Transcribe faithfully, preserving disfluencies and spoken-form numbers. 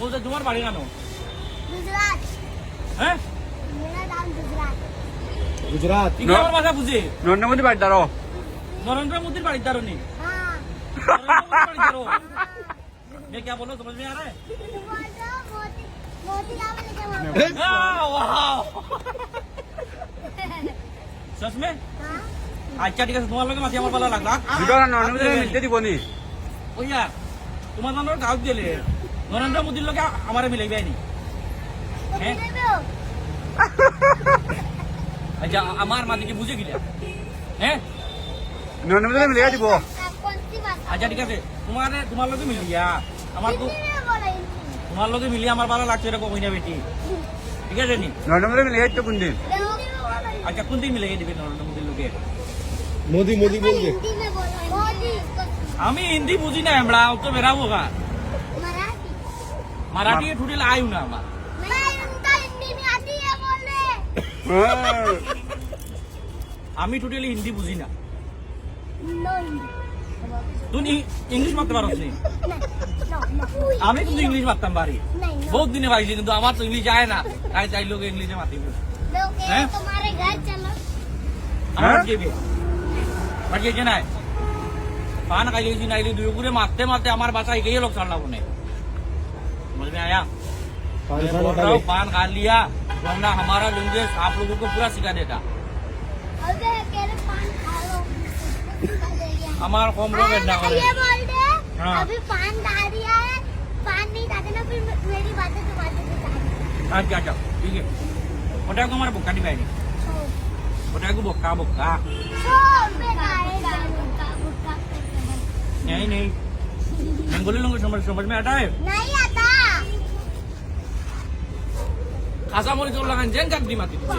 ও, তো তোমার বাড়ি কেন? গুজরাট। হ্যাঁ? মেরা নাম গুজরাট। গুজরাট। ঠিক আমার ভাষা বুঝে। নরেন্দ্র মোদী বাড়ি দাঁড়ো। নরেন্দ্র মোদীর বাড়ির দারুনি। হ্যাঁ। নরেন্দ্র মোদীর বাড়ির দারুনি। मैं क्या बोल रहा हूँ, समझ में आ रहा है? बोलो, मोदी, मोदी राम लेके वहाँ। वाह, वाह। सच में? हाँ। আচ্ছা, ঠিক আছে, তোমার লগে মাতি আমার ভালা লাগলো। দুটো নরেন্দ্র মোদী মিলতে দিব নি? ওই আর, তোমার নানোর গাঁও গেলে নরেন্দ্র মোদীর লগে আমারে মিলাইবাই নি। तो हैं? मिलेबे हो। আচ্ছা, আমার মাঝে কি বুঝে গেলে? হ্যাঁ? নরেন্দ্র মোদী মিলিয়ে দিব। आप कौन सी बात? আচ্ছা, ঠিক আছে, তোমার তোমার লগে মিলিয়া আমার তো हिंदी में बोलो, हिंदी में। তোমার লগে মিলিয়া আমার ভালা লাগছে, এটা কই না বেটি, ঠিক আছে নি? নরেন্দ্র মোদী মিলিয়ে তো কোন দিন? हिंदी में बोलो, हिंदी। আচ্ছা, কোন দিন মিলিয়ে দিবে নরেন্দ্র মোদীর লগে? মোদি মোদি বল দে। हिंदी में बोलो, मोदी। আমি হিন্দি বুঝি না আমরা, ও তো বেড়াবো গা। मराठी। মারাঠি ঠুটিল আইও না আমার। मैं उनका हिंदी में आती है बोलने। হ্যাঁ। আমি টোটালি হিন্দি বুঝি না। No हिंदी। তুই ইংলিশ মারতে পারস নি? नहीं, no, no। আমি কিন্তু ইংলিশ মারতাম পারি। नहीं, no। বহুত দিনে পাইছি, কিন্তু আমার তো ইংলিশ যায় না। তাই চাইলে ওকে ইংলিশে মাতিব। लोग हैं? तुम्हारे घर चलो। আমার হ্যাঁ? কি বে? বাকি এখানে আয়। পান খাই গেছি না, এই দুই উপরে মারতে মারতে আমার বাসা এগিয়ে লোক ছাড়লাম মনে। বুঝবে আয়া? পান मैं খানা बोल रहा খাবে। हूँ, पान खा लिया, वरना हमारा लैंग्वेज आप लोगों को पूरा सिखा देता। अबे, कह रहे पान खा लो। আমার কম লোক না করে। ये बोल दे, हाँ। अभी पान डाल दिया है, पान नहीं डाले ना, फिर मे- मेरी बातें तुम्हारे से डाल। আচ্ছা, আচ্ছা, ঠিক আছে। ওটা তোমার বোকা দিবে আইনি। ওটা একটু বোকা, বোকা। सो बेकार है, गुटखा, गुटखा। नहीं, नहीं। बेंगोली लोग समझ, समझ में आता है? नहीं आता। কাঁচা মরিচ লাগান, জেন কাট দি মাতি দিছে।